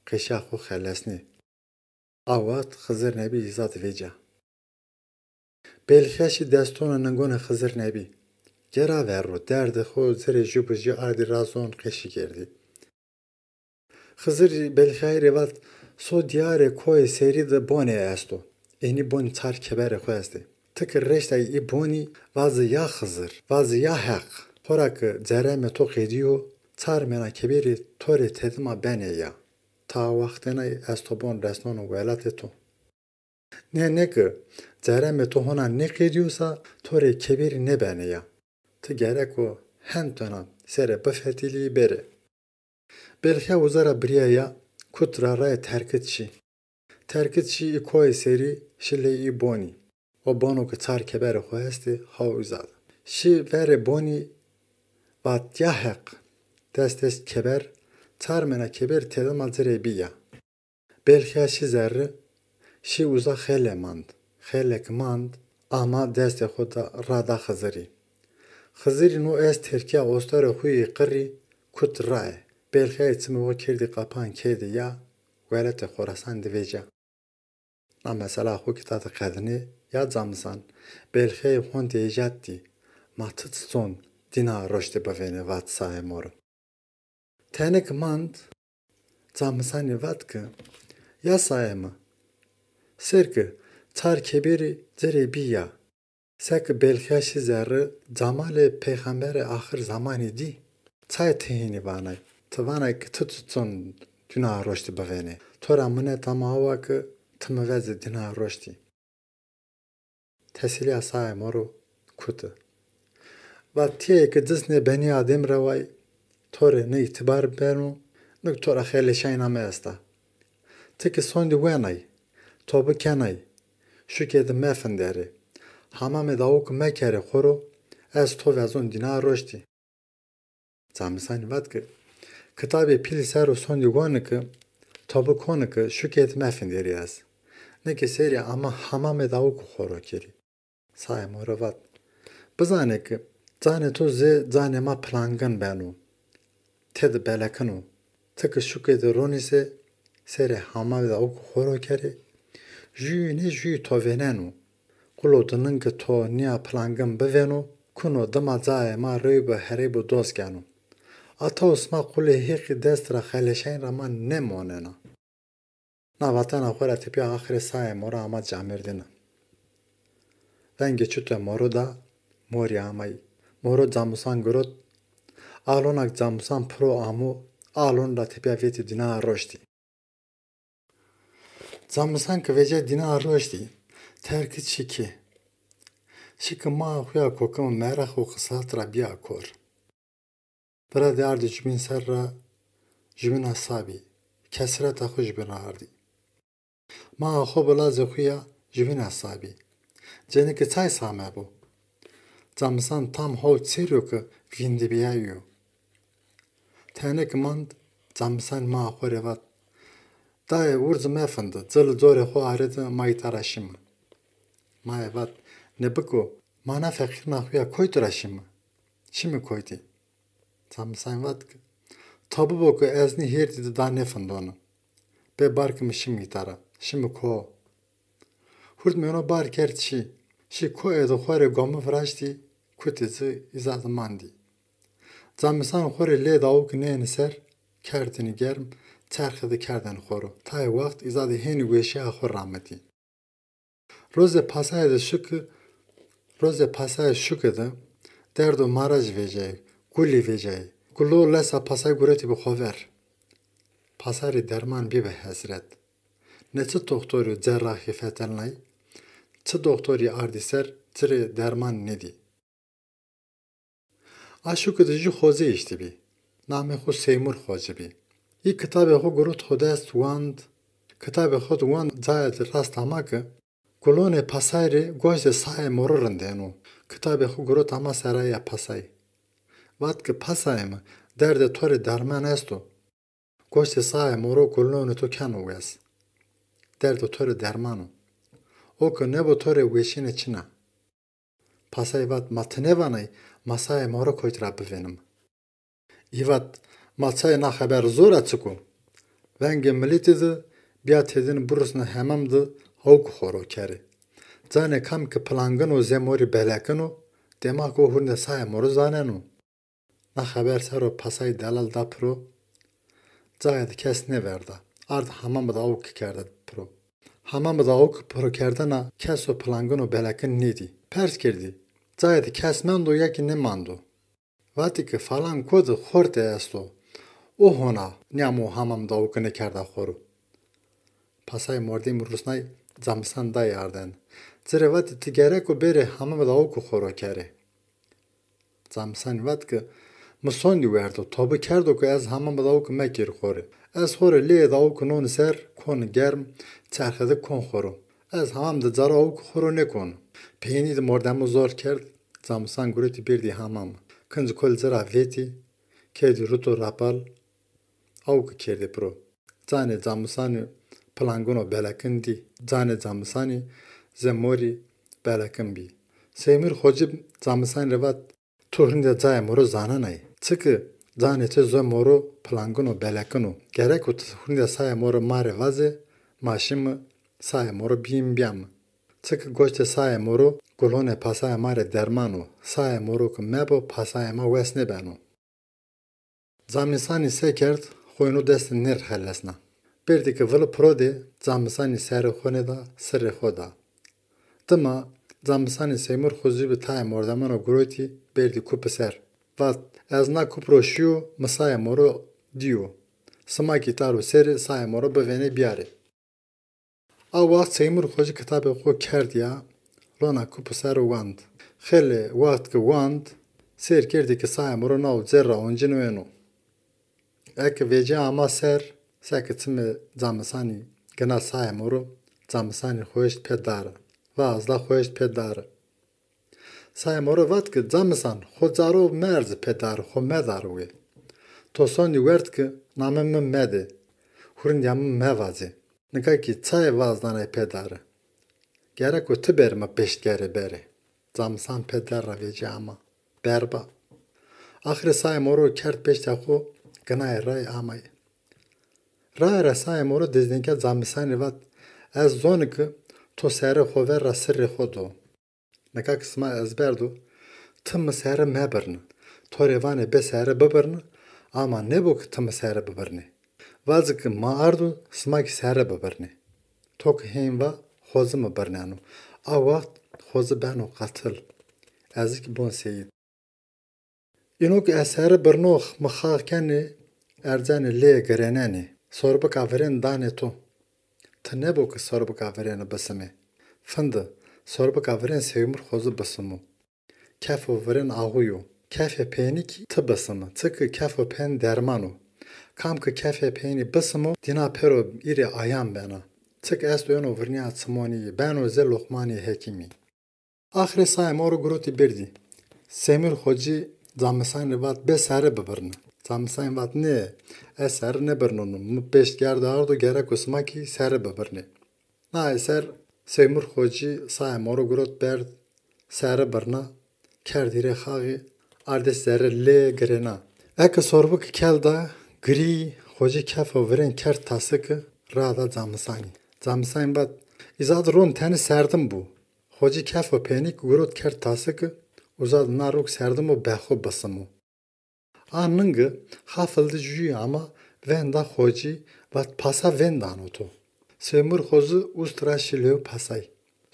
qeşîya xo xelesnê. A wext Xizir Nebî îza de vêca. Belxîya şî destonê ningonê Xizir Nebî. Gera verro, derdê xo zerê jû bi jû ardî ra zon qeşî kerdî. Xizir Belxîyayî rê vat, so dîyarê koyê serî de bonê esto. Ênî bonî çar keberê xo estê. Ti ki reştay î bonî, vaze ya Xizir, vaze ya Heq. Xora ki ceremê to qedîyo, çar mena keberî to rê tedima benê ya. Ta wextênay ez to bon resnono welatê to. Nê, nê ki ceremê to hona nêqedîyo sa, to rê keberî nêbenê ya. Ti gereko hentena serê bifetilî bêrê. Belxîya uza ra birîya ya, kut ra raye terkit şî. Terkit şî î koyê serî, şî lê î bonî. O bono ki çar keberê xo estê, haw uza de. Şî verê bonî, vat ya Heq, dest est keber, çar mena keber tedima ci rê bî ya. Belxîya şî zerre, şî uza xele mand. Xele ki mand, ama destê xo da, ra da Xizirî. Xizirî no est terkîya ostorê xo yê qirrî, kut raye. Belxîyayî çimê xo kerdî qapan kerdî ya, welatê Xorasan de vêca. Na mesela xo ki ta de qedinê, ya Camisan, Belxîyayî honde êjat dî, ma ti çiton dîna roştî bivênê, vat Saê Moro. Tenê ki mand, Camisanî vat ki, ya Saê mi, ser ki çar keberî ci rê bî ya, seke Belxîya şî zerre, camalê peyxamberê axir zamanî dî, çay ti hînî vanay? Ti vanay ki ti çiton dîna roştî bivênê. To ra mineta mi awa ki ti mi vezê dîna roştî. Teselîya Saê Moro kuti. Va tîyê ki cisnê benî adem ra way, to rê ne îtîbar beno, ne ki to ra xeleşayna mi esta. Ti ki sondî wenay, tobi kenay, şukê de mefinderê, hamamê de awik mekerê xo ro, ez to vezon dîna roştî. Camisanî vat ki, kitabê pîlî ser o sondî woni ki, tobi koni ki, şukê de mefinderî ez. Ne ki serî ama hamamê de awik xo ro kerî. Saê Moro vat, bizanê ki, canê to zê canê ma pilangin beno. Têde belekino. Ti ki şukê de ronîse, serê hamamê de awk xo ro kerê, jûyî nê jûyî to vêneno. Qulo dininke to nîya pilangin bivêno, kuno dima cayê ma reybo hereybo doz keno. Ataw sima qulê Heqî dest ra xeleşayn ra ma nêmonena. Na vatena xo ra tepîya axirê Saê Moro ama camêrdîne. Vengê çutê Moro da, morî amay. Moro Camusan girot, alonak Camusan piro amo, alon ra tepîya vetî dîna roştî. Camusan ki vecay dîna roştî, terkit şî kê. Şî ki maa xo ya kokime merex û qisat ra bîya kor. Viradê ardî jubîn ser ra, jubîna sa bî. Kesreta xo jubîn ra ardî. Maa xo bi lazê xo ya jubîna sa bî. Cenike çay sa mebo. Camisan tam hewt serrî yo ke vîndîbîyayî yo. Tenê ke mand, Camisan maa xo rê vat, dayê, urzi mefinde, cil û corê xo arêde ma îta ra şîme. Maye vat, nê biko, ma na feqîrna xo ya koytî ra şîme. Şîme koytî. Camisan vat ke, to bibo ke ez nî hêrdî de da nêfindone. Bê bar ke mi şîme îta ra, şîme ko. Hurdmêno bar kerd şî. Şî koyê de xo rê gome viraştî, kutê ci îza de mandî. Camisan xo rê lê dawik nêne ser, kerdêne germ, çerxê de kerdêne xo ro. Tayê wext îza de hênî weşîya xo ramitî. Rozê pasayê de şuke, rozê pasayê şuke de derdo maraj vejayî, gulî vejayî. Gulo lesa pasay guretî bi xo ver. Pasay rê derman bîbi hesret. Ne çi doxtorî û cerrahî fetelnay, çi doxtorî ardî ser, ci rê derman nêdî. A şuke de jû xoce îştîbî. Namê xo Seymur Xoce bî. Î kitabê xo girot xo dest wand, kitabê xo de wand cayê de rast ama ke gulonê pasay rê goştê Saê Moro rindêno. Kitabê xo girot ama seraya pasay. Vat ke, pasayê mi, Derdê to rê derman esto. Goştê saê moro gulonê to keno wes. Derdê to rê derman o. O ke nêbo to rê weşîne çin a. Pasay vat, ma ti nêvanay, ma saê moro koyt ra bivênim. Î vat, ma çay na xeber zor a çik o? Vengê milîtî di bîya têdin birusne hemam di awk xoro kerê. Canê kam ke pilangin o zê morî belekin o, dêmak o hurindê saê moro zaneno. Na xeber ser o pasay delal da piro, cayê di kes nêverda. Ard hamamî di awk kerde piro. Hamamî di awk piro kerdena kes o pilangin o belekin nêdî. Pers kerdî, cayê di kes mendo ya kî nêmando? Vatî ke falan ko di xortê esto. O hona nîyamo hamamî di awk nêkerda xoro. Pasay mordemî rusnay, Camisan day arden. Ci rê vatî, ti gereko bêrê hamamî di awk xoro kerê. Camisanî vat ke, mi sondî werdo, tobi kerdo ke ez hamamî di awk mekerî xorê. Ez xorê lêyê di awk noni ser, koni germ, çerxe di kon xoro. Ez hamam di cara awk xoro nêkon. Peynî di mordemo zor kerd, Camisan gurotî berdî hamam. Kinci kol ci ra vetî, kerdî ruto rapal, awk kerdî piro. Canê Camisanî pilangino belekin dî. Canê Camisanî zê morî belekin bî. Seymir Xoci Camisanî rê vat, tu hurindê cayê moro zanenay. Çike canê ti zê moro pilangino belekin o. Gereko ti hurindê saê moro ma rê vazê, ma şîme saê moro bîyîme bîyame. Çike goştê saê moro gulonê pasayê ma rê derman o. Saê moro ke mebo, pasayê ma wes nêbeno. Camisanî se kerd, xo ino dest de nêrxelesna. Berdî ke vili piro de, Camisanî serê xo nêda, sirrê xo da. Dima Camisanî Seymur Xoci bi tayê mordemano gurotî, berdî kupi ser. Vat, ez na kup ro şîyo, mi saê moro dîyo. Sima kî taro serê, saê moro bivênê bîyarê. A waxt Seymur Xoci kitabê xo kerd ya, lona kupi ser o wand. Xeylê waxt ke wand, sêr kerdî ke saê moro nawo cêr ra oncîno êno. Eke vecîya ama ser, seke çimê Camisanî gina saê moro, Camisanî xo eşt pê dare. Va ez la xo eşt pê dare. Saê moro vat ke, Camisan, xo caro meerze pê dare, xo medare wê. To sondî werd ke namê mi medê, hurindîya mi mevazê. Nika kî çayê vazdanay pê dare. Gereko ti bêrî mi pêştgerê berê. Camisan pê der ra vecîya ama. Berba. Axirê saê moro kerd pêştê xo, ginayê rayê amayê. Raye ra saê moro dêzdênka Camisanî vat, ez zoni ke to serê xo ver ra sirrê xo do. Nika ke sima ezber do, ti mi sere mebirne. To rê vanê bê sere bibirne, ama nêbo ke ti mi sere bibirnê. Vaze ke ma ardo, sima kî sere bibirnê. To ke hên va, Xozi mi birneno. A waxt Xozi beno qatil. Ez kî bon seyîd. Îno ke ez sere birno, mi xax kenê, erzenê lê girênenê. Sorbika virên danê to. Ti nêbo ke sorbika virêni bisimê. Finde, sorbika virên Seymur Xozi bisimo. Kefo virên axuyo. Kefê peynî kî ti bisimi. Çike kefo peyn derman o. Kam ke kefê peynî bisimo, dîna pêro îrê ayan bena. Çik esto êno virnîya çimonî, beno zê Loqmanî Hekîmî. Axirê saê moro gurotî berdî. Seymur Xoci Camisanî rê vat, bê sere bibirne. Camisanî vat, nê, ez sere nêbirneno. Mi pêştger de ardo, gereko sima kî sere bibirnê. Naye ser Seymur Xoci saê moro gurot berd, sere birna, kerd hîrê xaxî, ardê sere lê girêna. Eke sorbike kel da, girî, Xoci kefo virên kerd tasike, ra da Camisanî. Camisanî vat, îza di ron tenê serdim bo. Xoci kefo peynî gurot kerd tasike, uza di na rok serdimo be xo bisimo. A ninge xafil di jûyî ama vênda Xocî, vat, pasa vênd dano to. Seymur Xozi ust ra şî lewê pasay.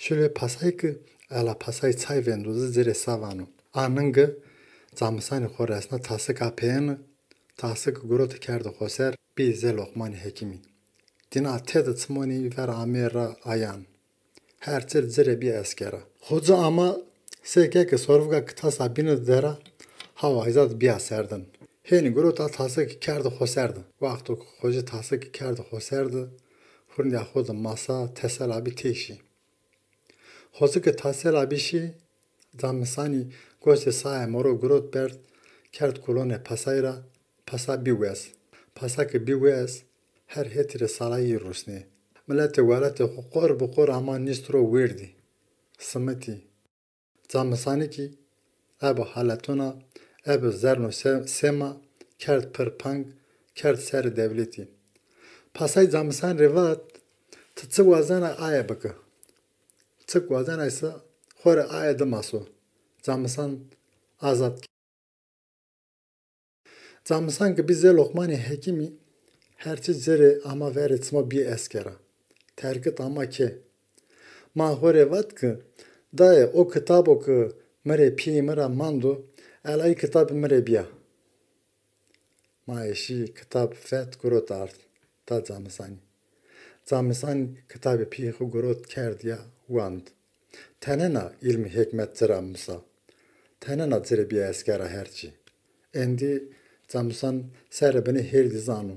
Şî lewê pasay ke ela pasay çay vêndo di ci rê sa vano. A ninge Camisanî xo resna tasika peyêne, tasike gurotî kerde xo ser, bî zê Loqmanî Hekîmî. Dîna têde çimonî ver amê ra ayan. Her çir ci rê bî eskera. Xoci ama seke ke sorbika ke tasa bîne di dera, hawa îza di bîya serdin. Hênî gurot a tasike kerde xo ser di. Wexto ke Xoci tasike kerde xo ser di, hurindîya xo di masa tesela bî têşî. Xoci ke tasela bî şî, Camisanî goştê saê moro gurot berd, kerd kulonê pasay ra, Pasa bî wes. Pasa ke bî wes, her hetî rê salayî rusnê. Miletê welatê xo qor bi qor ama nîst ro wêrdî. Simitî. Camisanî kî ebe haletona, ebe zerno se-, sema kerd pirpang, kerd serê dewletî. Pasay Camisan rê vat, ti çi wazena aye bike. Çik wazena se xo rê aye dima so. Camisan azad kerd. Camisan ke bî zê Loqmanê Hekîmî, her çi ci rê ama verê çimo bî eskera. Terkit ama ke. Ma xo rê vat ke, dayê, o kitabo ke mi rê pîyê mi ra mando, elayî kitabê mi rê bîya. Ma eşî kitab fet gurot ard, da Camisanî. Camisanî kitabê pîyê xo gurot kerd ya wand. Tenena îlmî hekmet ci ra musa. Tenena ci rê bîya eskera her çî. Êndî Camisan serre binê hêrdî zano.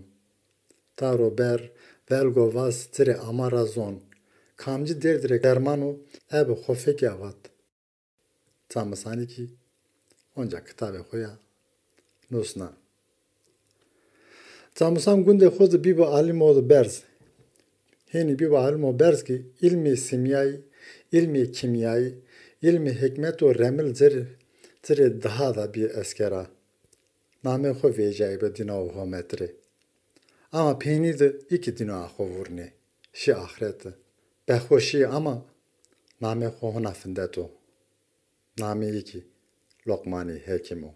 Taro ber, velgo vas ci rê ama ra zon. Kamcî derdî rê derman o, ebe xo fekî ya vat. Camisanî kî onca kitabê xo ya nusna. Camisan gundê xo de bîbo alimo de berz. Hênî bîbo alimo berz kî îlmê sîmyayî, îlmê kîmyayî, îlmê hekmet û remil ci rê, ci rê daha da bî eskera. Namê xo vêcayî bi dîna û homet rê. Ama peynî de î kî dîna xo vurnê, şî axret de. Be xo şî ama namê xo hona findeto. Namê yî kî Loqmanê Hekîm o.